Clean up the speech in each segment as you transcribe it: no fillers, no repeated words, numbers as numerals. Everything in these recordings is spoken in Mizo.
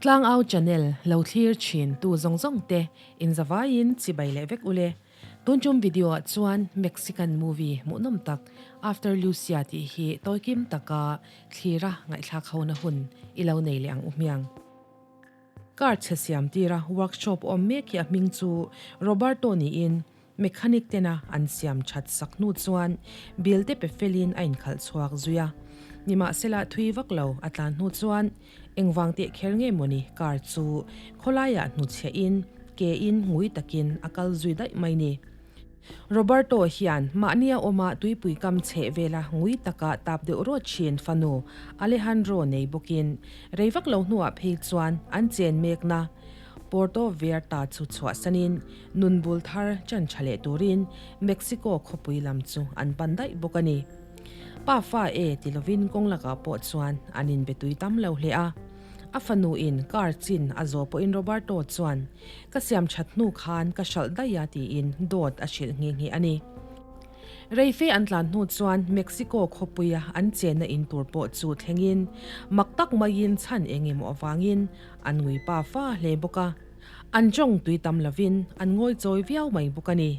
Tlangau channel lo thlir thin tu zawng zawng te inzavaiin chibai leh vek ule. Tun tum video ah chuan Mexican movie hmuhnawm tak After Lucia tih hi tawikim taka thlira ngaihthlak hona hun i lo nei leh ang u hmiang. Car chhe siam tira workshop awm mek hi a hming chu Roberto niin mechanic tena an siam that sak hnu chuan bill te pe felin a inkhalh chhuak zui a. Nimahsela thui vak lo a tlan hnu chuan Engvang teh kher nge mawni car chu khawlaiah hnuchhiah in ke in ngui takin a kal zui daih mai ni. Roberto hian mahnia awma tuipui kam chheh vela ngui taka tap deuh rawt thin fanu Alejandro nei bawkin rei vak lo hnuah phei chuan an chen mekna Puerto Vallarta chu chhuahsanin nun bul thar chan tha leh turin Mexico khawpui lam chu an pan daih bawk a ni. Pa fa e ti lovin kawng lakah pawh chuan an inbe tui tam lo hle a. A fanu in car chin a zawh pawhin Roberto chuan, Ka siam that hnu khan ka hralh daih a tiin dawt a hrilh nghe nghe a ni. Reife an tlan hnu chuan Mexico khawpuia an chenna in tur pawh chu thlengin mak tak maiin chhan eng emaw avangin an ngui pa fa hle bawk a. An tawng tui tam lovin an ngawi chawi viau mai bawk a ni.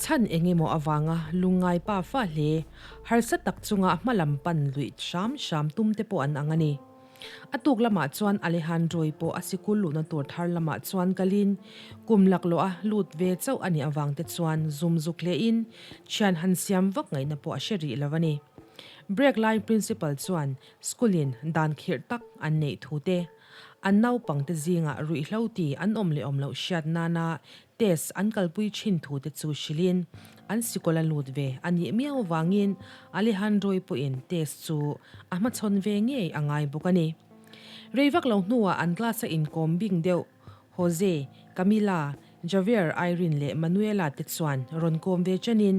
Chhan eng emaw avanga lungngai pa fa hle, harsa tak chunga hmalam pan luih hram hram tum te pawh an ang a ni. A tuk lamah chuan Alejandro-i pawh a sikul luhna tur thar lamah chuan kalin kum laklawh a lut ve chauh a nih avang te chuan zum zuk hlein thian han siam vak ngaihna pawh a hre rih lo a ni. Break lai principal chuan school-in dan khirh tak an neih thu te, an naupangte zingah ruihhlo ti an awm leh awm loh hriat nana Test an kalpui thin thu te chu hrilhin an sikawlh a lut ve a nih miau vangin Alejandro-i pawhin test chu a hmachhawn ve ngei a ngai bawk a ni. Rei vak lo hnuah an class a inkawm bing deuh Jose, Camila, Javier, Irene leh Manuela te chuan rawn kawm ve chanin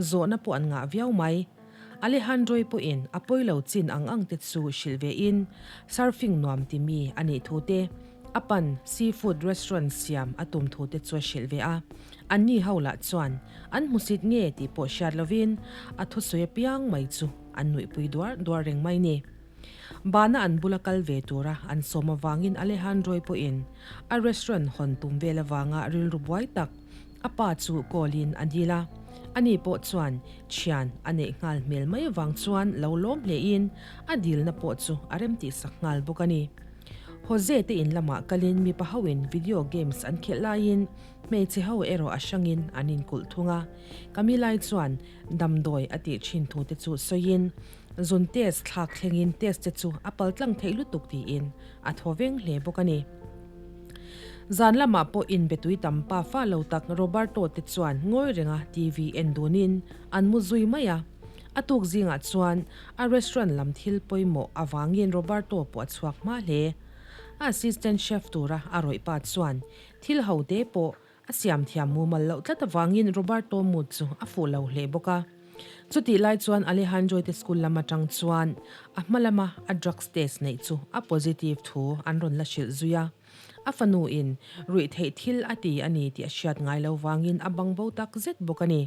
zawhna pawh an ngah viau mai. Alejandro-i pawhin a pawilo chin ang ang te chu hrilh ve in surfing nuam ti mi a nih thu te, A pan seafood restaurant siam a tum thu te chu a hrilh ve a, anni ho lah chuan an hmusit nge tih pawh hriat lovin a thusawi apiang mai chu an nuihpui duar duar reng mai ni. Bana an bula kal ve tura an sawm avangin Alejandro-i pawhin a restaurant hawn tum vel avanga rilru buai tak a pa chu call in a dil a, ani pawh chuan thian a neih nghal hmel mai avang chuan lo lawm hlein a dilna pawh chu a remtihsak nghal bawk a ni. Jose te in lamah kalin mipa hoin video games an khelh laiin hmeichhe ho erawh a hrangin an inkulh thung a. Camilai chuan damdawi a tih thin thu te chu sawiin zun test thlak thlengin test te chu a pal tlang theih lutuk tiin a thaw veng hle bawk a ni. Zan lamah pawh inbe tui tam pa fa lo tak Roberto te chuan ngawi renga TV en dunin an mu zui mai a. A tuk zingah chuan a restaurant lam thil pawimawh avangin Roberto pawh a chhuak hma hle. A assistant chef tura a rawih pa chuan thil ho te pawh a siam thiam mumal loh tlat avangin Roberto mood chu a fuh lo hle bawk a. Chutih lai chuan Alejandro te school lam atang chuan a hma lama a drugs test neih chu a positive thu an rawn la hrilh zui a. A fanu in ruih theih thil a ti a ni tih a hriat ngai lo vangin a bangbo tak zet bawk a ni.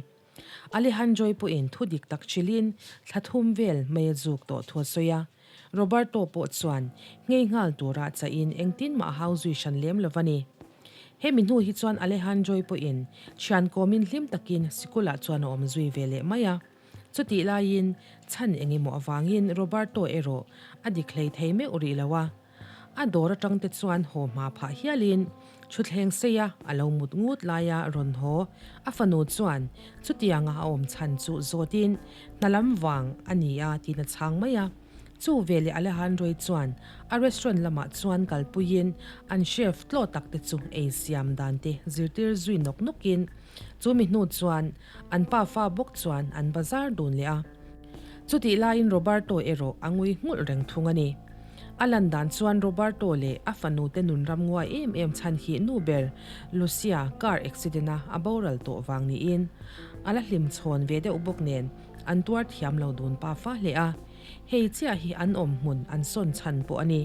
Alejandro-i pawhin thu dik tak hrilhin thla thum vel mai a zuk tawh thu a sawi a. Roberto pawh chuan nghei nghal tura chahin engtin mah a hau zui hran lem lo va ni. Hemi hnu hi chuan Alejandro-i pawhin thian kawmin hlim takin sikulah chuan a awm zui ve leh mai a. Chutih laiin chhan eng emaw avangin Roberto erawh a dik hlei thei meuh rih lo a. A dawr atang te chuan haw hma phah hialin thutthleng seia a lo mut ngut laia rawn haw. A fanu chuan chutianga a awm chhan chu zawtin hna lam vang a ni a tiin a chhang mai a. Chu veleh Alejandro-i chuan a restaurant lamah chuan kalpuiin an chef tlaw tak te chu ei siam dan te zirtir zui nawk nawkin chu mi hnu chuan an pafa bawk chuan an bazar dun leh a. Chutih laiin Roberto erawh a ngui nghulh reng thung a ni. A lan dan chuan Roberto leh a fanu te nun ram nguai em em chhan hi nu ber Lucia car accident a a boral tawh vang niin a la hlim chhawn ve deuh bawk nen an tuar thiam lo dun pa fa hle a, hei chiah hi an awm hmun an sawn chhan pawh a ni.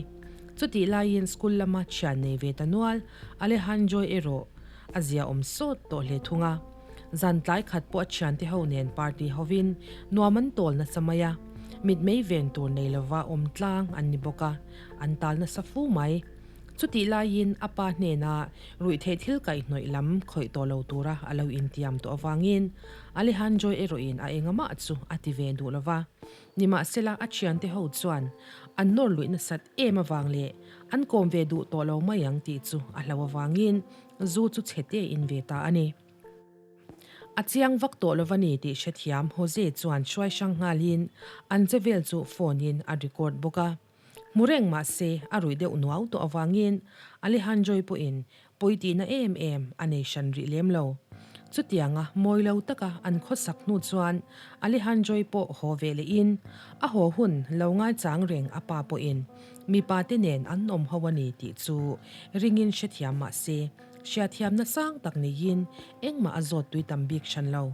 Chutih laiin school lama thian nei ve ta nual Alejandro erawh a zia awm sawt tawh hle thung a. Zan tlai khat pawh a thiante ho nen party hovin nuam an tawl nasa mai a, mitmei ven tur nei lova awm tlang an ni bawk a, an tal nasa fu mai. Chutih laiin a pa hnena ruihtheih thil kaihhnawih lam khawih tawh lo tura a lo intiam tawh avangin Alejandro erawhin a engamah chu a ti ve duh lo va. Nimahsela a thiante ho chuan an nawr luih nasat em avang leh an kawm ve duh tawh lo mai ang tih chu a hlo avangin zu chu chhe te in ve ta a ni. A chiang vak tawh lo a ni tih hrethiam Jose chuan hruai hrang nghalin an che vel chu phone in a record bawk a. Hmu reng mah se a ruih deuh nuau tawh avangin Alejandro-i pawhin pawi tihna em em a nei hran rih lem lo. Chutianga mawi lo taka an khawsak hnu chuan Alejandro-i pawh haw ve lehin a haw hun lo ngaichang reng a pa pawhin mipa te nen an awm ho a ni tih chu ringin hrethiam mah se Hriatthiamna sang tak neiin engmah a zawt tui tam bik hran lo.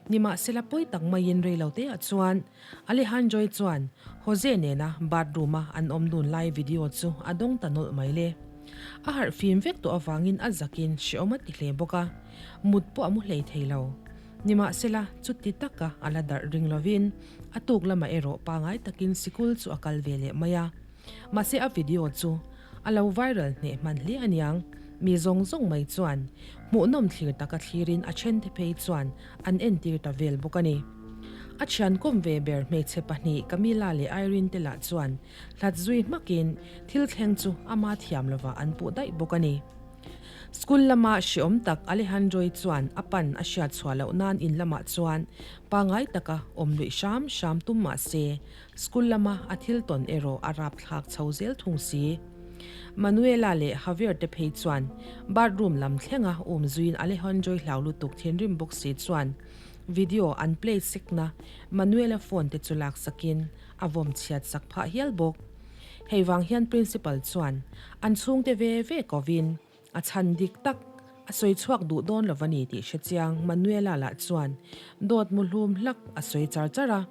Nimahsela pawi tak maiin reiloteah chuan Alejandro-i chuan Jose nena bathroom-a an awm dun lai video chu a dawng ta nawlh mai le. A harh fim vek tawh avangin a zakin hreawm a ti hle bawk a, mut pawh a mu hlei thei lo. Nimahsela chuti taka a la darh ring lovin a tuk lamah erawh pangai takin sikul chu a kal ve leh mai a. Mahse a video chu A lo viral hneh hman hle aniang. Mi zawng zawng mai chuan hmuhnawm thlir taka thlirin a thente phei chuan an entir ta vel bawk a ni. A thiankawm ve ber hmeichhe pahnih Camila leh Irene te lah chuan hlat zui hmakin thil thleng chu ama thiam lovah an puh daih bawk a ni. School lama hreawm tak Alejandro-i chuan a pan a hriat chhuah loh nan in lamah chuan pangai taka awm luih hram hram tum mah se School lama a thil tawn erawh a rapthlak chho zel thung si. Manuela leh Javier te phei chuan bathroom lam thlenga um zuiin Alejandro-i hlau lutuk thinrim bawk si chuan video an play sekna Manuela phone te chu laksakin a vawm chhiat sak phah hial bawk. Hei vang hian principal chuan an chhungte ve ve kovin a chhan dik tak a sawi chhuak duh dawn lo va ni tih hre chiang Manuela lah chuan dawt mu hlum hlak a sawi char char a.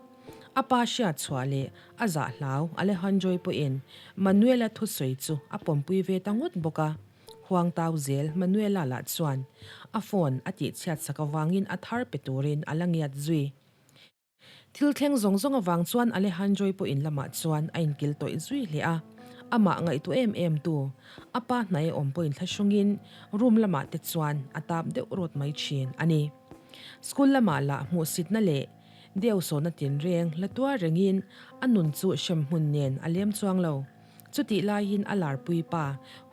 A pa hriat chhuah leh a zah hlau Alejandro-i pawhin Manuela thusawi chu a pawmpui ve ta ngawt bawk a. Huang tau zel Manuela lah chuan a phone a tihchhiat sak avangin a thar pe turin a la ngiat zui. Thil thleng zawng zawng avang chuan Alejandro-i pawhin lamah chuan a inkil tawih zui hle a. Amah ngaihtuah em em tu, a pa hnaih awm pawhin thlahrungin room lamah te chuan a tap deuh rawt mai thin a ni. School lamah lah hmuhsitna leh Deusawna tinreng la tuar rengin a nun chu hremhmun nen a lem chuang lo. Chutih laiin a larpui pa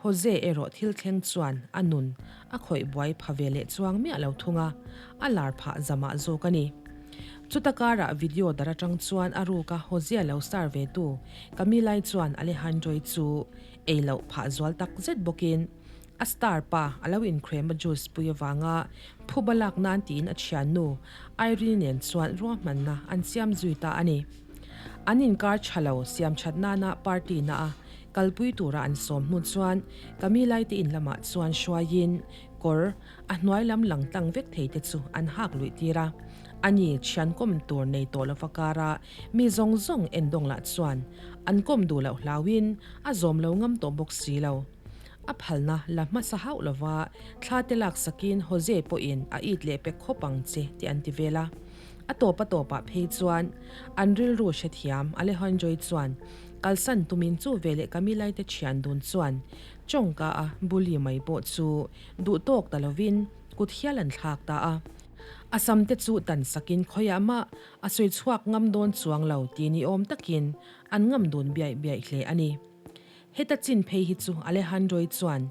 Jose erawh thil thleng chuan a nun a khawih buai pha ve leh chuang miah lo thung a, a lar phah zamah zawk a ni. Chuta karah video dar atang chuan a ruka Jose lo star ve tu Camila-i chuan Alejandro-i chu ei loh phah zual tak zet bawkin A star pa a lo inkrem a juice pui avanga phuba lak nan tiin a thiannu Irene nen chuan ruahmanna an siam zui ta a ni. An inkar tha lo siam that nana party na a kalpui tura an sawm hnu chuan Camila-i te in lamah chuan hruaiin kawr a hnuai lam lang tlang vek thei te chu an hak luih tir a. Ani thian kawm tur nei tawh lova kara mi zawng zawng endawng lah chuan an kawm duh loh hlauin a zawm lo ngam tawh bawk si lo. A phalna la hmasa hauh lova thla te lak sakin Jose pawhin a it leh pek khawp ang che tih an ti vel a. A tawp a tawpah phei chuan an rilru hrethiam Alejandro-i chuan kalsan tumin chu veleh Camila-i te thian dun chuan tawngka a bully mai pawh chu duh tawk ta lovin kut hial an thlak ta a. A sam te chu tan sakin khawiah mah a sawi chhuak ngam dawn chuang lo ti ni awm takin an ngam dun biaih biaih hle a ni. Heta chin phei hi chu Alejandro-i chuan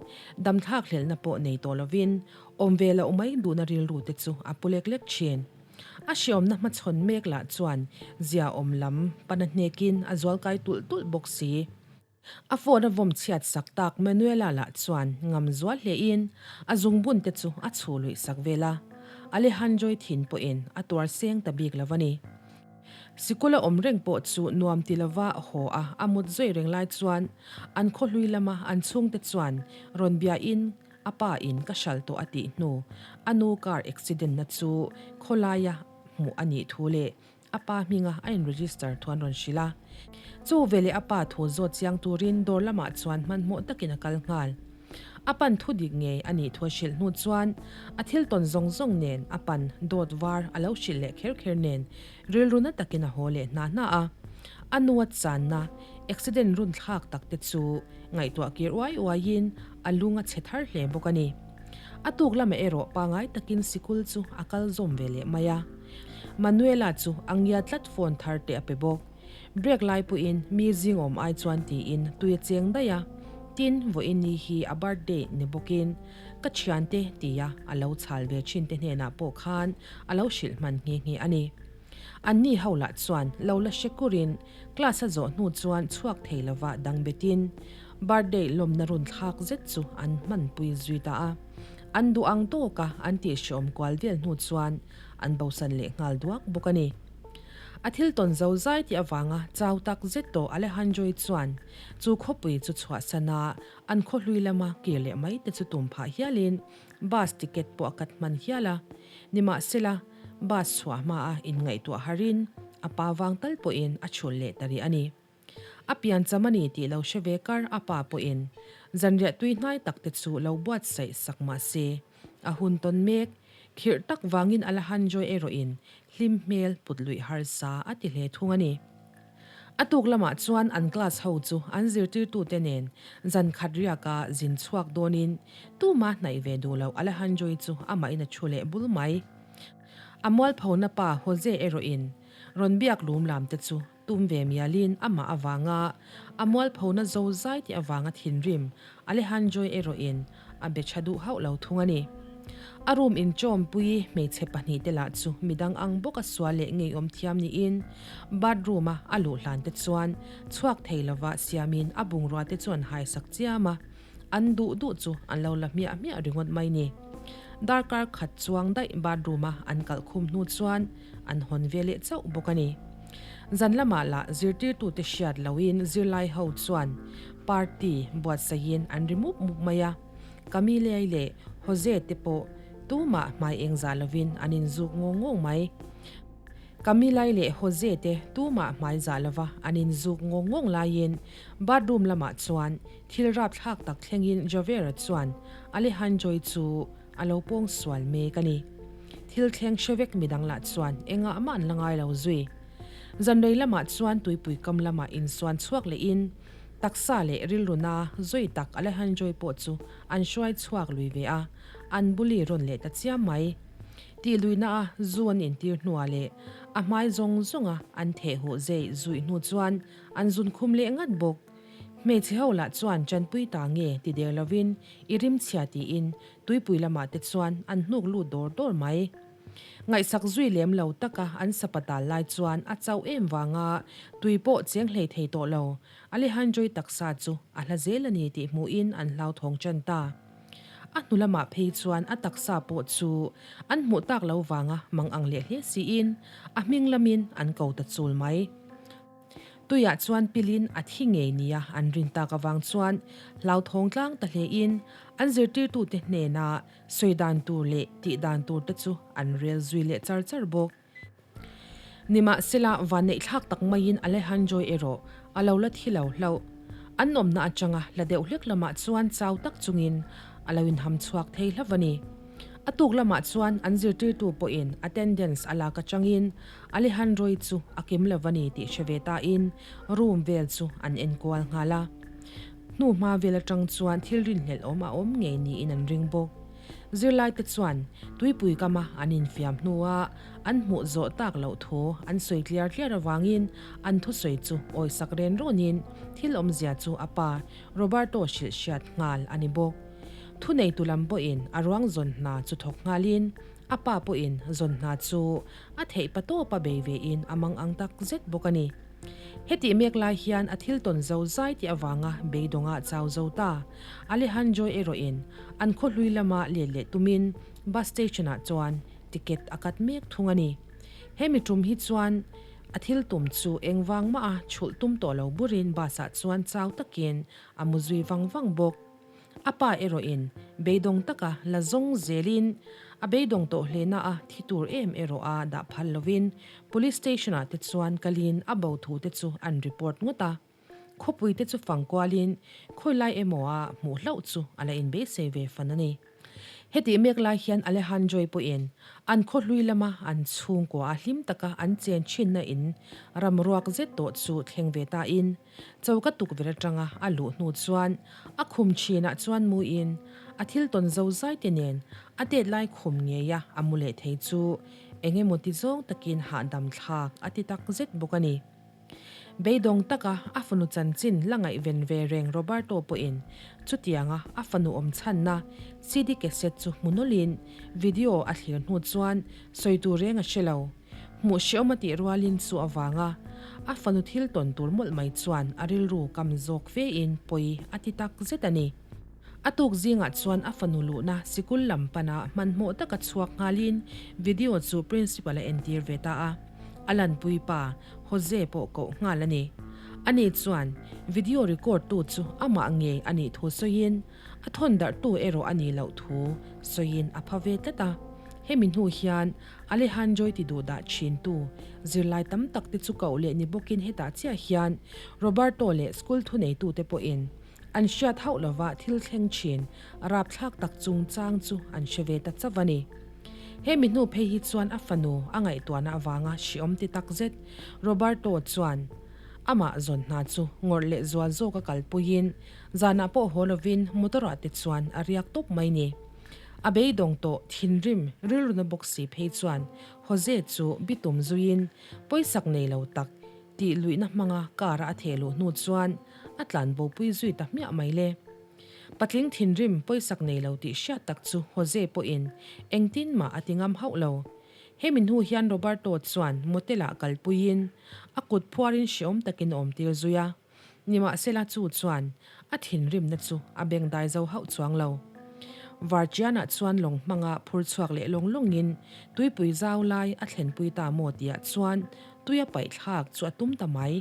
damthlak hlelhna pawh nei tawh lovin awm ve loh mai duhna rilru te chu a pu lek lek thin. A hreawmna hmachhawn mek lah chuan zia awm lam pana hnekin a zualkai tulh tulh bawk si. A phone a vawm chhiat sak tak Manuela lah chuan ngam zual hlein a zungbun te chu a chhu luih sak vel a. Alejandro-i thin pawhin a tuar seng ta bik lo a ni. Sikula awm reng pawh chu nuam ti lova haw a, a mut zui reng lai chuan an khawhlui lama an chhungte chuan rawn biain a pa in ka hral tawh a tih hnu a nu car accident na chu khawlaia hmuh a nih thu leh a pa hminga a in register thu an rawn hrilh a. Chu veleh a pa thu zawt chiang turin dawr lamah chuan hmanhmawh takin a kal nghal. A pan thu dik ngei a nih thu a hrilh hnu chuan a thil tawn zawng zawng nen a pan dawt var a lo hrilh leh kher kher nen rilru na takin a haw leh hna hna a. A nu a channa, Accident run thlak tak te chu ngaihtuah kir uai uaiin a lung a chhe thar hle bawk a ni. A tuk lamah erawh pangai takin sikul chu a kal zawm ve leh mai a. Manuela chu a ngia tlat phone thar te a pe bawk. Break lai pawhin mi zing awm ai chuan tiin tui a cheng daih a. Tin, vawiin ni hi a birthday ni bawkin ka thiante tia a lo chhal ve thin te hnenah pawh khan a lo hrilh hman nghe nghe a ni. Anni ho lah chuan lo la hre kurin class a zawh hnu chuan chhuak thei lova dang betin birthday lawmna run thlak zet chu an hmanpui zui ta a. An duh ang tawka an tihhreawm kual vel hnu chuan an bosan leh nghal duak bawk a ni. A thil tawn zo zai tih avanga chau tak zet tawh Alejandro-i chuan chu khawpui chu chhuahsan a, an khawhlui lama kir leh mai te chu tum phah hialin bus ticket pawh a kat hman hial a. Nimahsela, bus chhuah hmaa inngaihtuah harin a pa vang tal pawhin a chhul leh ta rih a ni. A pian cham a ni tih lo hre ve kar a pa pawhin zanriah tui hnai tak te chu lo buatsaih sak mah se, a hun tawn mek khirh tak vangin a la han joy erawhin hlim hmel put luih harsa a ti hle thung a ni. A tuk lamah chuan an class ho chu an zirtirtute nen zan khat riaka zin chhuak dawnin tuma hnaih ve duh loh Alejandro-i chu amahin a thu leh bul mai. A mualphona pa Jose erawhin rawn biak lum lam te chu tum ve mialin amah avanga a mualphona zo zai tih avanga thinrim Alejandro-i erawhin a be tha duh hauh lo thung a ni. A room inchawmpui hmeichhe pahnihte lah chu midang ang bawka sual leh ngeiawm thiam niin bathroom a a luh hlan te chuan chhuak thei lova siamin a bungrua te chu an haisak chiam a, an duh duh chu an lo la hmiah hmiah ringawt mai ni. Darkar khat chuang daih bathroom a an kalh khum hnu chuan an hawn ve leh chauh bawk a ni. Zan lamah lah zirtirtute hriat loin zirlai ho chuan party buatsaihin an ri mup mup mai a, Camille leh Jose te pawh tumah hmai eng zah lovin an inzuk ngawng ngawng mai. Camille leh Jose te tumah hmai zah lova an inzuk ngawng ngawng laiin bathroom lamah chuan thil rapthlak tak thlengin Javera chuan Alejandro-i chu a lo pawng sual mek a ni. Thil thleng hre vek midang lah chuan engah mah an la ngai lo zui. Zanrei lamah chuan tuipui kam lamah insuan chhuak lehin taksa leh rilru na zui tak Alejandro-i pawh chu an hruai chhuak lui ve a, an buli rawn leh ta chiam mai. Tih luihna a zu an intir hnuah leh a hmai zawng zawnga an theh huh zei zuih hnu chuan an zun khum leh ngat bawk. Hmeichhe ho lah chuan chanpui ta nge ti der lovin i rimchhia tiin tuipui lamah te chuan an hnuk lut dawr dawr mai. Ngaihsak zui lem lo taka an sapatal lai chuan a chauh em vanga tui pawh cheng hlei thei tawh lo. Alejandro-i taksa chu a hla zel a ni tih hmuhin an hlauthawng ṭan ta. A hnu lamah phei chuan a taksa pawh chu an hmuh tak lo vanga mang ang leh hle siin a hming lamin an ko ta chul mai. Tuiah chuan pilin a thi ngei nia an rin tak avang chuan hlauthawng tlang ta hlein an zirtirtute hnena sawi dan tur leh tih dan tur te chu an rel zui leh char char bawk. Nimahsela, vanneihthlak tak maiin Alejandro erawh a lo la thi lo hlauh. An awmna atanga la deuh hlek lamah chuan chau tak chungin a lo inham chhuak thei hlauh a ni. A tuk lamah chuan an zirtirtu pawhin attendance a lak atangin Alejandro-i chu a kim lo va ni tih hre ve tain room vel chu an enkual nghal a. Hnu hma vel atang chuan thil rinhlelh awm a awm ngei niin an ring bawk. Zirlaite chuan tuipui kama an infiam hnua an hmuh zawh tak loh thu an sawi tliar tliar avangin an thusawi chu awisak ren rawnin thil awmzia chu a pa Roberto hrilh hriat nghal a ni bawk. Thuneitu lam pawhin a ruang zawn hna chu thawk nghalin a pa pawhin zawn hna chu a theih pa tawpa bei vein a mang ang tak zet bawk a ni. Hetih mek lai hian a thil tawn zo zai tih avanga beidawngah chau zo ta. Alejandro erawhin an khawhlui lama let leh tumin bus station-ah chuan ticket a kat mek thung a ni. Hemi tum hi chuan a thil tum chu engvang mah a chhulh tum tawh lo burin bus-ah chuan chau takin a mu zui vang vang bawk. A pa erawhin beidawng taka la zawng zelin a beidawng tawh hlena a thi tur em erawh a dah phal lovin Police Station-ah te chuan kalin a bo thu te chu an report ngawt a. Khawpui te chu fang kualin khawilai emaw a hmuh hlauh chu a la inbeisei ve fan a ni. Hetih mek lai hian Alejandro-i pawhin an khaw hlui lama an chhungkua a hlim taka an chen thinna in ram ruak zet tawh chu thleng ve ta in choka tukverh atanga a luh hnu chuan a khum thinah chuan muin a thil tawn zo zai te nen a tet lai khum ngeia a mu leh thei chu eng emaw ti zawng takin hahdam thlak a ti tak zet bawk a ni. Beidawng taka a fanu chanchin la ngaihven ve reng Roberto pawhin chutianga a fanu awm chhanna CD cassette chu hmu nawlhin video a thlir hnu chuan sawi tur reng a hre lo. Hmuh hreawm a tih rualin chu avanga a fanu thil tawn tur mawlh mai chuan a rilru kam zawk fein pawi a ti tak zet a ni. A tuk zingah chuan a fanu luhna sikul lam pana hmanhmawh taka chhuak nghalin video chu principal a entir ve ta a. A lanpui pa Jose pawh koh nghal a ni. Ani chuan video record tu chu amah ngei a nih thu sawiin a thawn darh tu erawh a nih loh thu sawiin a pha ve tlat a. Hemi hnu hian Alejandro-i ti duh dah thin tu zirlai tam tak te chu koh leh ni bawkin hetah chiah hian Roberto leh school thuneitute pawhin An hriat hauh lova thil thleng thin rapthlak tak chungchang chu an hre ve ta chauh a ni. He mi hnu phei hi chuan a fanu a ngaihtuahna avanga hriawm ti tak zet Roberto chuan amah zawn hna chu ngawrh leh zual zawka kalpuiin zanah pawh haw lovin motor-ah te chuan a riak tawp mai ni. A beidawng tawh thinrim rilruna bawk si phei chuan Jose chu bitum zuiin pawisak nei lo tak tih luihna hmanga car-a a theh luh hnu chuan a tlan bopui zui ta hmiah mai le. Patling thinrim pawisak nei lo tih hriat tak chu Jose pawhin engtin mah a ti ngam hauh lo. Hemi hnu hian Roberto chuan motel-ah kalpuiin a kut phuarin hreawm takin a awmtir zui a. Nimahsela chu chuan a thinrimna chu a bengdai zo hauh chuang lo. Varchianah chuan lawng hmanga phur chhuak leh lawng lawngin tuipui zau lai a thlenpui ta maw tihah chuan tuia paihthlak chu a tum ta mai.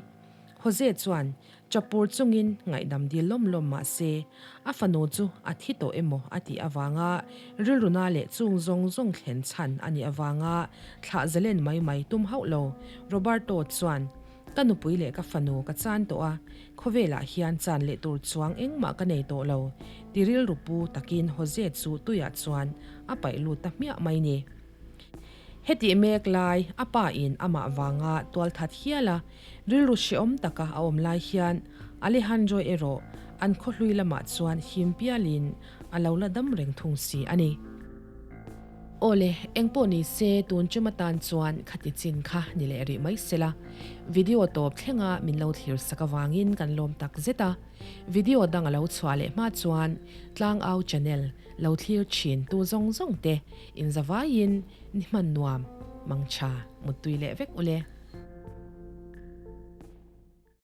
Jose chuan chapur chungin ngaihdam dil lawm lawm mah se, a fanu chu a thi tawh emaw a tih avanga rilruna leh chung zawng zawng thlen chhan a nih avanga thlah zalen mai mai tum hauh lo. Roberto chuan, Ka nupui leh ka fanu ka chan tawh a, khawvelah hian chan leh tur chuang engmah ka nei tawh lo, ti rilru pu takin Jose chu tuiah chuan a paih lut ta hmiah mai ni. Hetih mek lai, a pa in amah vanga tualthat hial a, rilru hreawm taka a awm lai hian Alejandro erawh an khawhlui lamah chuan him pialin a lo la dam reng thung si a ni. Awle, engpawh ni se tun tum atan chuan khati chin kha ni leh rih mai sela, video tawp thlenga min lo thlir sak avangin kan lawm tak zet a, video dang a lo chhuah leh hma chuan Tlangau channel lo thlir thin tu zawng zawng te inzavaiin ni hman nuam, mangtha, muttui leh vek ule.